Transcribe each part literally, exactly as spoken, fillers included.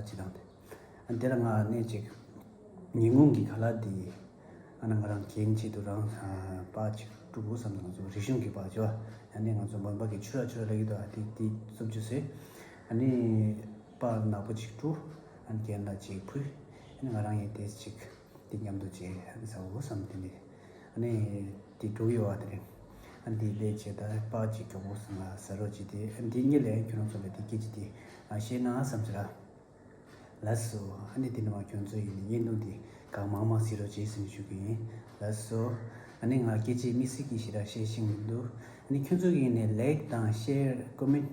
ཅི་དང་དེ། ཨ་དེ་ལ་ང་ནས་ཅིག་ཉིན་གུང་གི་ཁ་ལག་དེ་ཨ་ན་ང་རང་གན་ཆེད་དུ་རང་པ་ཅིག་དཀྲུག་གོ་བསམ་ན། ང་ཚོ་རིག་གཞུང་གི་པ་ཅོ་ཨ་ནས་ང་ཚོ་མོན་པ་གི་ཆུ་ར་ཆུ་ར་ལ་གི་དོ་ཨ་དེ་དེ་བཙུབ་ཅུ་སེ། ཨ་ནས་པ་ནག་པོ་ཅིག་དཀྲུག་ཨ་ནས་གན་ལ་ཅིག་ཕུལ། ཨ་ནས་ང་རང་ཡིན་དེ་ཅིག་དེ་མཉམ་དུ་ཅིག་ཨ་ནས་ཟ་གོ་བསམ། དེ་ནས་ཨ་ནས་དེ་དཀྲུག་ཡོད་བ་དེ་རེད། ཨ་འདི་ལས་བྱེད་ད་པ་ཅིག་མགྱོགས་པོ་སོང་ང་ཟ་རོགས་བྱེད་དེ། ཨ་འདི་གཉིས་ལས་ཁྱོད་རང་ཚོ་ལ་དེ་སྐད་ཅིག་དེ་ཨ་བཤད་ན་བསམ་ཟེར་ར། ལགས་སོ། ཨ་ནི་དེ་ནི་མ་ཁྱོད་ཚོ་ཡིན་ནི་བརྙན་ཐུང་དེ་གང་མང་མང་གཟིགས་རོགས་བྱེད་ཟེར་ནས་ཞུ་གི་ཡིན། ལགས་སོ། ཨ་ནི་ང་སྐད་ཆ་དམིགས་བསལ་གྱི་ཞེ་དྲག་བཤད་ཤེས་མི་འདུག་ཨ་ནི་ཁྱོད་ཚོ་གི་ཡིན་ནི་ལེག་དང་ཤེར་ཀོ་མེན་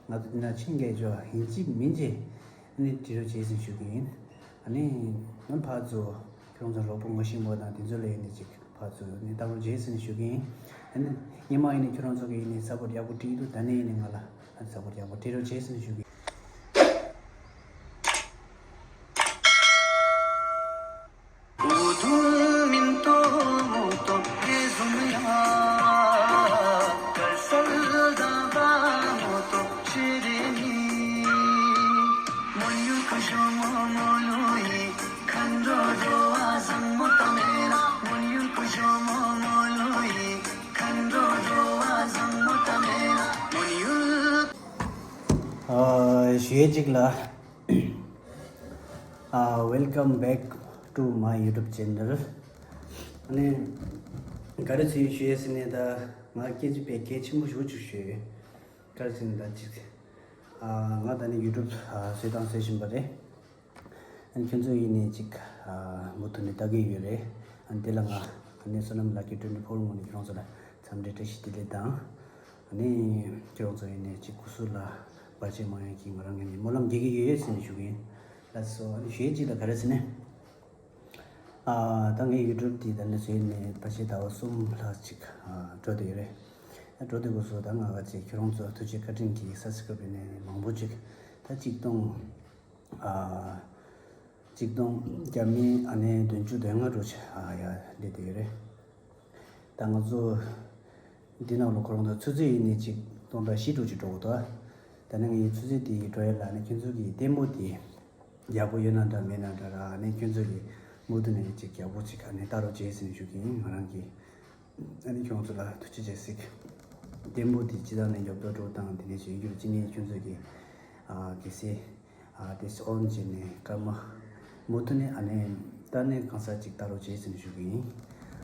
ང་ཚོ་འདི་ན་ཆིང་གས་ཅོ་ཡིན་གཅིག་མིན་གཅིག་ཨ་ནི་བྲིས་རོགས་བྱེད་ཟེར་ནས་ཞུ་གི་ཡིན། ཨ་ནི་ང་ཕར་ཚུར་ཁྱོད་རང་ཚོ་རོགས་པ་ངོ་ཤེས་པོ་དང་དེ་ཚོ་ལ་ཡིན་ནི་ཅིག་ཕར་ཚུར་ནི་ལྟ་རོགས་བྱེད་ཟེར་ནས་ཞུ་གི་ཡིན། ཨ་ནི་སྔོན་མ་ཡིན་ནི་ཁྱོད་རང་ཚོ་གི་ཡིན་ནི་ས་པོར་ཡག་པོ་སྤྲད་ཀྱི་འདུག་ད་ནི་ཡིན་ནི་ང་ལ་ཨ་ནི་ས་པོར་ཡག་པོ་སྤྲད་རོགས་བྱེད་ཟེར་ནས་ཞུ་གི་ཡིན། ཨ་ཞུ་ཡས་གཅིག་ལ། ཨ་welcome back to my YouTube channel. ཨ་ནི་ག་རེ་ཚུལ་ཞུ་ཡས་ཟེར་ནས་ད་ང་སྐད་ཆ་དཔེ་གལ་ཆེན་པོ་ཞེ་པོ་ཅིག་ཞུ་ཡོད། ག་རེ་ཟེར་ནས་ད་ཅིག་ཨ་ང་ད་ནི་ཡུ་ཊུབ་ཨ་བཟོས་དང་བཟོ་བཞིན་པ་རེད། ཨ་ནི་ཁྱོད་ཚོ་ཡིན་ནས་ཅིག་ཨ་མུ་མཐུད་ནས་ལྟ་གི་ཡོད་རེད། ཨ་ནི་དེ་ལ་ང་ཨ་ནི་བསོད་ནམས་ལགས་ཀྱི་ཊུ་ཝེན་ཊི་ཕོར་ངོས་ནས་ཁྱོད་རང་ཚོ་ལ་འཚམས་འདྲི་བཀྲ་ཤིས་བདེ་ལེགས་དང་། ཨ་ནི་ཁྱོད་རང་ཚོ་ཡིན་ནས་ཅིག་སྐུ་གཟུགས་ལ་བར་ཆད་མ་ཡོང་གི་ང་རང་ངོས་ནས་སྨོན་ལམ་རྒྱག་གི་ཡོད་ཟེར་ནས་ཞུ་གི་ཡིན། ལགས་སོ། ཨ་ནི་ཞུ་ཡས་གཅིག་ལ་ག་རེ་ཟེར་ནས། ཨ་ད་ངའི་ཡུ་ཊུབ་དེ་ད་ནི་བཟོས་ནས་ཕལ་ཆེར་ཟླ་བ་གསུམ་ལྷག་ཅིག་ཨ་འགྲོ་བསྡད་ཡོད་རེད། ཨ་འགྲོ་བསྡད་དགོས་སོ། ད་ང་ག་ཅིག་ཁྱོད་རང་ཚོ་ཐུགས་རྗེ་བཀའ་དྲིན་གྱིས་སབ་སི་ཀ་རབ་ཡིན་ནས་མང་པོ་ཅིག་ད་གཅིག་སྟོང་ཨ་གཅིག་སྟོང་བརྒྱ་མེད་ཨ་ནི་བདུན་ཅུ་དོན་ལྔ་འགྲོ་ཅིག་ཨ་ཡ་སླེབས་བསྡད་ཡོད་རེད། ད་ང་ཚོ་འདི་ནང་ལོ་ཁོ་རང་ཚོ་ཆུ་ཚོད་ཡིན་ནས་ཅིག་སྟོང་ཕྲག་བཞི་འགྲོ་ཅིག་འགྲོ་དགོས་འདུག་ད་ནི་ངའི་ཆུ་ཚོད་དེ་འགྲོ་ཡ་ལ་ནི་ཁྱོད་ཚོ་གི་ལྟད་མོ་དེ་ཡག་པོ་ཡོད་ན་འདྲ་མེད་ན་འདྲ་ར། ཨ་ནི་ཁྱོད་ཚོ་གི་མུ་མཐུད་ནས་ཅིག་ཡག་པོ་ཅིག་ཨ་ནི་ལྟ་རོགས་བྱེད་ཟེར་ནས་ཞུ་གི་ཡིན། ང་རང་གི་ཨ་ནི་ཁྱོད་ཚོ་ལ་ཐུགས་རྗེ་ཆེ་ཟེར། ལྟད་མོ་དེ་ཅི་དང་ནས་མགྱོགས་པོ་འགྲོ་དང་དེ་ནས་ཞུ་རྒྱུར་ཅི་ནས་ཁྱོད་ཚོ་གི་ཨ་གལ་སྲིད་ཨ་དེ་ཨོན་བྱས་ནས་སྐར་མ་མུ་མཐུད་ནས་ཨ་ནི་ད་ནི་གང་ས་ཅིག་ལྟ་རོགས་བྱེད་ཟེར་ནས་ཞུ་གི་ཡིན།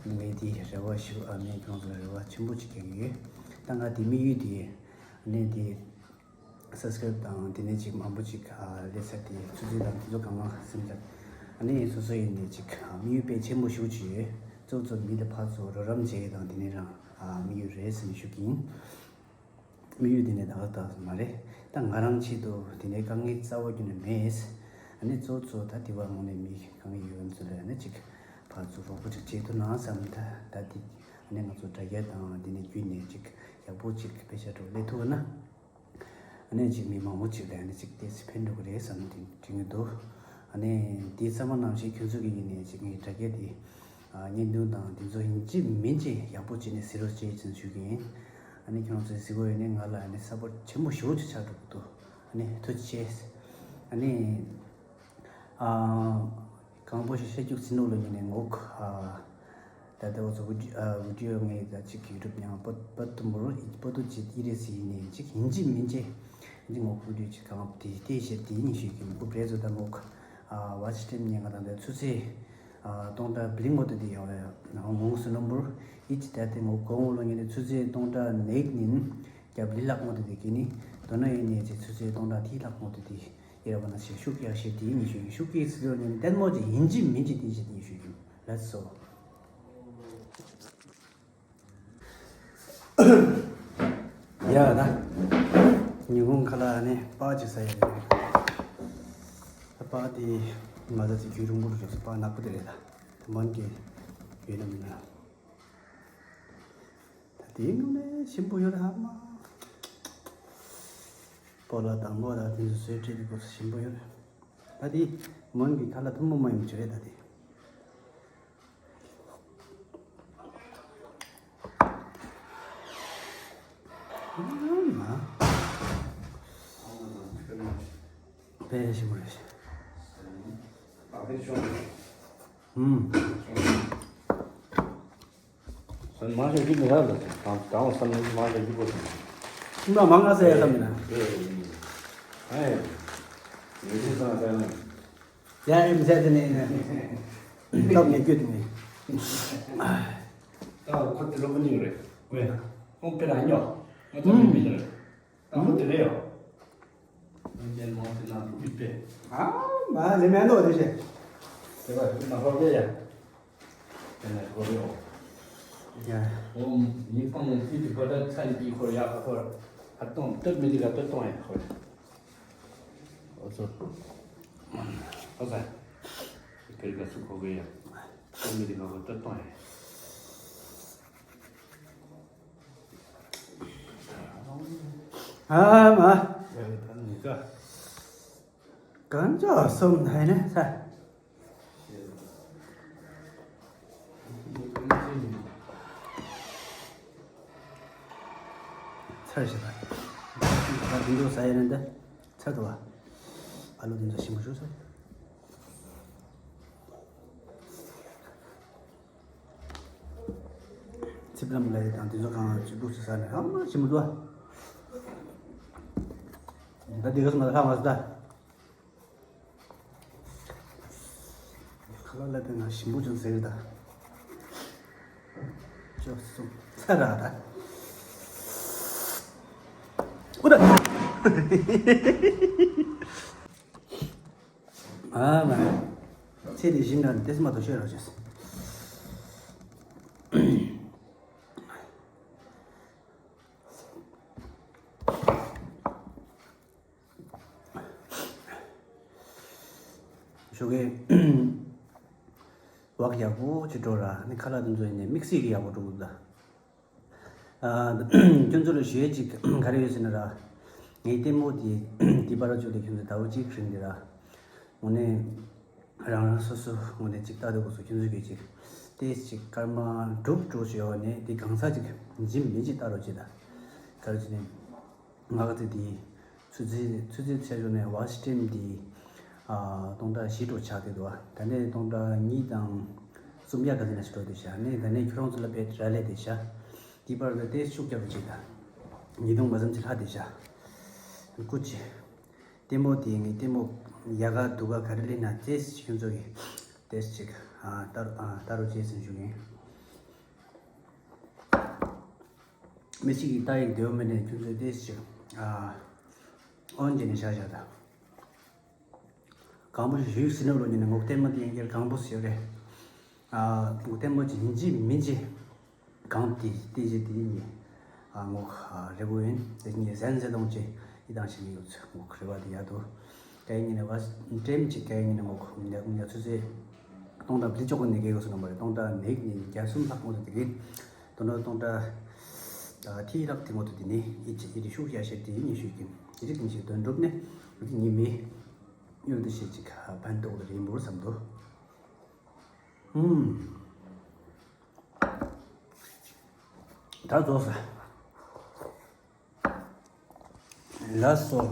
ཨ་ནི་ངས་དེ་རེ་བ་ཞུ། ཨ་ནི་ཁྱོད་ཚོ་ལ་རེ་བ་ཆེན་པོ་ཅིག་རྒྱག་གི་ཡོད། ད་ང་དེ་དམིགས་ཡུལ་དེ་ཨ་ནི་དེ་སབ་སི་ཀ་རབ་དང་དེ་ནས་ཅིག་མང་པོ་ཅིག་ཨ་སླེབས་ས་དེ་ཆུ་ཚོད་དང་དེ་ཚོ་གང་ག་སེམས་ཐག་ཨ་ནི་སོ་སོ་ཡིན་ནས་ཅིག་ཨ་དམིགས་ཡུལ་དཔེ་ཆེན་པོ་ཞེ་པོ་ཅིག་ཡོད། གཙོ་གཙོ་མི་དེ་ཕར་ཚུར་རོགས་རམ་བྱེད་ཡས་དང་དེ་ནས་རང་ཨ་དམིགས་ཡུལ་རེད་ཟེར་ནས་ཞུ་གི་ཡིན། དམིགས་ཡུལ་དེ་ནས་ད་ག་ད་མ་རེད། ད་ང་རང་ཆེད་དུ་དེ་ནས་དཀའ་ངལ་རྩ་བ་རྒྱུན་ནས་མེད། ཨ་ནི་གཙོ་གཙོ་ད་དེ་བ་ངོ་ནས་མི་དཀའ་ངལ་ཡོད་ཚོ་ལ་ཨ་ནི་ཅིག་ཕར་ཚུར་རོགས་པ་ཅིག་བྱེད་ཐུབ་ན་བསམ། ད་ད་དེ་ཨ་ནི་ང་ཚོ་དྲ་རྒྱ་དང་དེ་ནས་བརྒྱུད་ནས་ཅིག་ཡག་པོ་ཅིག་དཔེ་ཆ་འགྲོ་སླེབས་ཐུབ་ན། ཨ་ནི་ཅིག་མི་མང་པོ་ཅིག་ལ་ཨ་ནི་ཅིག་ཏོག་ཙམ་ཕན་ཐོགས་ཀྱི་རེད་བསམ་ནས་དྲན་གྱི་འདུག་ཨ་ནི་དེ་ཚང་མ་ནང་བཞིན་ཁྱོད་ཚོ་གི་ཡིན་ནས་ཅིག་ངའི་དྲ་རྒྱ་དེ་ཨ་བརྙན་ཐུང་དང་དེ་ཚོ་ཡིན་གཅིག་མིན་གཅིག་ཡག་པོ་བྱས་ནས་གཟིགས་རོགས་བྱེད་ཅེས་ཞུ་གི་ཡིན། ཨ་ནི་ཁྱོད་ཚོས་གཟིགས་པ་ཡིན་ནས་ང་ལ་ཨ་ནི་སབ་པོར་ཊི་ཆེན་པོ་ཞེ་པོ་ཅིག་ཆགས་འགྲོ་གི་འདུག་ཨ་ནི་ཐུགས་རྗེ་ཆེ། ཨ་ནི། ཨ་གང་པོ་ཞིག་བཤད་རྒྱུ་ཟིན་འདུག་ལོ་ཉིན་ནས་ངོ་ཨ་ད་ལྟ་བ་ཚོ་བི་ཌི་ཨ་བི་ཌི་ཨོ་ངས་ད་ཅིག་ཡུ་ཊུབ་ཡང་པོ་པོ་ཏུ་མོ་རོ་པོ་ཏུ་ཅིག་ཨི་རེ་སི་ཡིན་ནས་ཅིག་ཡིན་གཅིག་མིན་གཅིག་འདི་ངོ་བི་ཌི་ཨོ་ཅིག་གང་དེ་དེ་བཤད་དེ་ཉིན་ཞུས་ཀྱི་མི་ཁུ་བྲེ་ཚོ་ད་ངོ་ཨ་ཝ་ཆི་ཊེམ་ཉན་ག་དང་ད་ཆུ་ཚོད་ཨ་སྟོང་ཕྲག་བི་ལིང་ངོ་དུ་དེ་ཡང་ངོ་སུ་ནམ་བུར་ཨི་ཅི་ད་དེ་ངོ་གོ་ངོ་ལོ་ཉིན་ནས་ཆུ་ཚོད་སྟོང་ཕྲག་ནེག་ཉིན་རྒྱབ་ལི་ལག་ངོ་དུ་དེ་གི་ནི་དོ་ན་ཡིན་ནས་ཅིག་ཆུ་ཚོད་སྟོང་ཕྲག་ཐིག་ལག་ངོ་དུ་དེ། ཡེ་ར་བ་ན་ཞེས་ཤུགས་ཀྱིས་ཞེས་དེའི་ཉི་ཤུ་ཡིན། ཤུགས་ཀྱིས་སི་ལོ་ཉན་ལྟད་མོ་ཅིག་ཡིན་གཅིག་མིན་གཅིག་དེའི་ཞེས་དེའི་ཉི་ཤུ་ཡིན། ལེ་སོ། ཡ་ད། ཉིན་གུང་ཁ་ལག་ནི་སྤགས་ཅིག་ཟ་ཡི་རེད། ད་སྤགས་དེ་མ་ཟ་ཚེ་རྒྱུན་རིང་པོ་རུ་འགྲོ་སོང་། སྤགས་ནག་པོ་དེ་རེད་ད། དེ་མོན་གྱི་ཡོད་ན་མིན་ན། ད་དེའི་ནང་ནས་ཞིམ་པོ་ཡོད་རེད་ཧ་མ། སྤོ་ལོ་དང་པོ་ལ་དེ་ཚོ་བཟོས་བྲིས་དེ་ཁོ་ཚོ་ཞིམ་པོ་ཡོད་རེད། ད་དེ་མོན་གྱི་ཁ་ལག་ཐུན་མོང་མ་ཡིན་པ་ཅིག་རེད་ད་དེ། ཨ་མ། དཔེ་ཞིམ་པོ་རེད། ཨ་ཕའི་ཆུང་། ཧུམ། སང་མང་ཤོས་ཀྱི་མི་རག་ལ་དང་དང་སང་མང་ཤོས་ཀྱི་པོ་དང་། ཁྱིམ་ལ་མང་ང་ཟེར་ཡ་ཙམ་མིན་ན། ཨེ་ཡིན། ཨེ་ཡིན། ཡོད་ཚད་སང་ཟེར་ན། ཡ་ཡིན་ཟེར་དེ་ནས་སྟབས་མི་བཀོད་དེ་ནས། ད་ཁོ་དེ་ལོ་ཁོ་གཉིས་རེད། ཝེ། ཁོང་དཔེ་རང་ཉོ། ང་ཚོ་མི་མི་རེད། ད་ཁོ་དེ་རེད་ཡོ། ཨ་མ་ལེ་མེན་ནོ་དེ་ཤེ། དེ་བ་ན་ཧོ་གེ་ཡ། དེ་ན་ཧོ་གེ་ཡོ། ཡ། ཨོ་ཉི་ཧོང་ནི་དེ་བ་ད་ཚན་གྱི་ཧོ་ཡ་ཧོ་ཧར་ཏོང་ཏར་མི་དེ་ག་ཏར་ཏོང་ཡ་ཧོ། ཨོ་སོ། ཨོ་ས། དེ་ག་སུ་ཧོ་གེ་ཡ། ཏར་མི་དེ་ག་ཧོ་ཏར་ཏོང་ཡ། ཨ་མ། གང་ཅག་སོམ་ནས་ནས་ས། ཚར་ཞིག་ལ། ད་དུང་ཟ་ཡ་ནི་འདི་ཚར་འདུག་བ། ཨ་ལོ་དེ་ཚོ་ཞིམ་པོ་ཞིག་ཟ། ཚིབ་ལམ་ལ་ཡི་དང་དེ་ཚོ་གང་ཅི་འདུག་ཟེར་ས་ནས་ཨ་མ་ཞིམ་པོ་འདུག་ཨ། ད་དེ་ག་སོང་ན་ལྷག་མ་སོང་ད། ཁ་ལག་ལ་དེ་ང་ཞིམ་པོ་ཅུང་ཟེར་ད། ཅོག་སོང་ཚ་ར་ད། ཨུ་ད། ཨ་མ། ཚེ་འདི་བཞིན་འདྲ་ནི་ཏེ་སི་མ་གཏོགས་ཤོད་རོགས་བྱས། ཞོགས་ཀས་ཝག་ཡག་པོ་ཅིག་འགྲོ་ར་ནི་ཁ་ལག་དེ་ཚོ་ཡིན་ནས་དམིགས་བསལ་གྱི་ཡག་པོ་འགྲོ་གི་འདུག་ད། ཨ། ཁྱོད་ཚོ་ལ་ཞུ་ཡས་ཅིག་ག་རེ་ཡོད་ཟེར་ན་ར། ངའི་ལྟད་མོ་དེ་དེ་པར་ཅོ་དེ་ཁྱོད་ཚོ་ཟླ་བ་གཅིག་རིང་དེ་ར། དངོས་གནས་རང་རང་སོ་སོ་དངོས་གནས་ཅིག་ལྟ་དུས་སྐབས་སུ་ཁྱོད་ཚོ་གིས་ཅིག་ཏེས་ཅིག་སྐར་མ་དྲུག་དྲུག་ཞིག་ཡོད་ནས་དེ་གང་ས་ཅིག་འཇིམ་མི་ཅིག་ལྟ་རོགས་བྱེད་ད། ག་རེ་བྱེད་ནས། ང་ག་ཚོད་དེ་ཚོད་རྩིས་ཚོད་རྩིས་བྱས་ཞོར་ནས་ཝ་ཆི་ཊེམ་དེ་ཨ་སྟོང་ཕྲག་བཞི་དྲུག་ཆགས་བསྡད་འདུག་ད་ནས་སྟོང་ཕྲག་གཉིས་དང་གསུམ་ཡ་ག་ཚོད་ན་ཞིག་འགྲོ་བསྡད་ཤག་ནས་ད་ནས་ཁྱོད་རང་ཚོ་ལ་དཔེ་ར་ལས་བསྡད་ཤག་དེ་བར་དུ་ཏེ་ཤུགས་རྒྱབ་རུ་བྱེད་ད། ཉིས་སྟོང་མ་ཙམ་ཅིག་ལྷག་བསྡད་ཤག་སྐུ་མཁྱེན། ལྟད་མོ་དེ་ངས་ལྟད་མོ་ཡག་ག་སྡུག་ག་ག་རེ་ལེན་ན་ཏེས་ཁྱོད་ཚོ་གིས་ཏེས་ཅིག་ཨ་ལྟ་རུ་ཨ་ལྟ་རུ་བྱེད་ཟེར་ཞུ་གིན། མི་གཅིག་གིས་ལྟ་ཡག་དེའོ་མེད་ནས་ཁྱོད་ཚོས་ཏེས་ཅིག་ཨ་ཨོན་བྱས་ནས་བཞག་བཞག་ད། གང་པོ་ཞིག་ཞུས་ཟིན་ནོ་ལོ་ཉིན་ནས་ངོ་ལྟད་མོ་དེ་ཡིན་གྱི་གང་པོ་ཞིག་རེད། ཨ་ངོ་ལྟད་མོ་ཅིག་ཡིན་གཅིག་མིན་གཅིག་གང་དེ་དེ་ཅིག་དེ་ཡིན་ཨ་ངོ་རེ་བོ་ཡིན་དེ་ཉིན་གཟན་ཟེ་དོང་ཅིག་ཡི་དང་ཞིག་ཡོད་ཚོད་ངོ་རེ་བ་དེ་ཡག་འདུག་དེ་ཡིན་ནས་བ་ཀྲེམ་ཅིག་དེ་ཡིན་ནས་ངོ་ཉ་ཉ་ཚོད་ཚོད་སྟོང་དང་བླི་ཅོག་གི་ནས་གེ་གོ་སོ་ནམ་པ་རེད། སྟོང་དང་ནེག་ནས་བརྒྱ་གསུམ་ལྷག་ངོ་དེ་གིན་དོ་ནོ་སྟོང་དང་ཐི་རག་དེ་ངོ་དེ་ནི་ཡི་ཅི་ཡི་རི་ཤུགས་ཡ་ཤེ་དེ་ཡིན་ཤུགས་ཀྱིན་ཡི་རི་ཀིན་ཤེ་དོན་གྲུབ་ནས་ཡི་ཉི་མི། ཡོད་དེ་ཞེས་ཅིག་ཕན་ཐོགས་རེད་འབུར་བསམ་དོ། ཧུམ། ད་རྫོགས་ས། ལགས་སོ།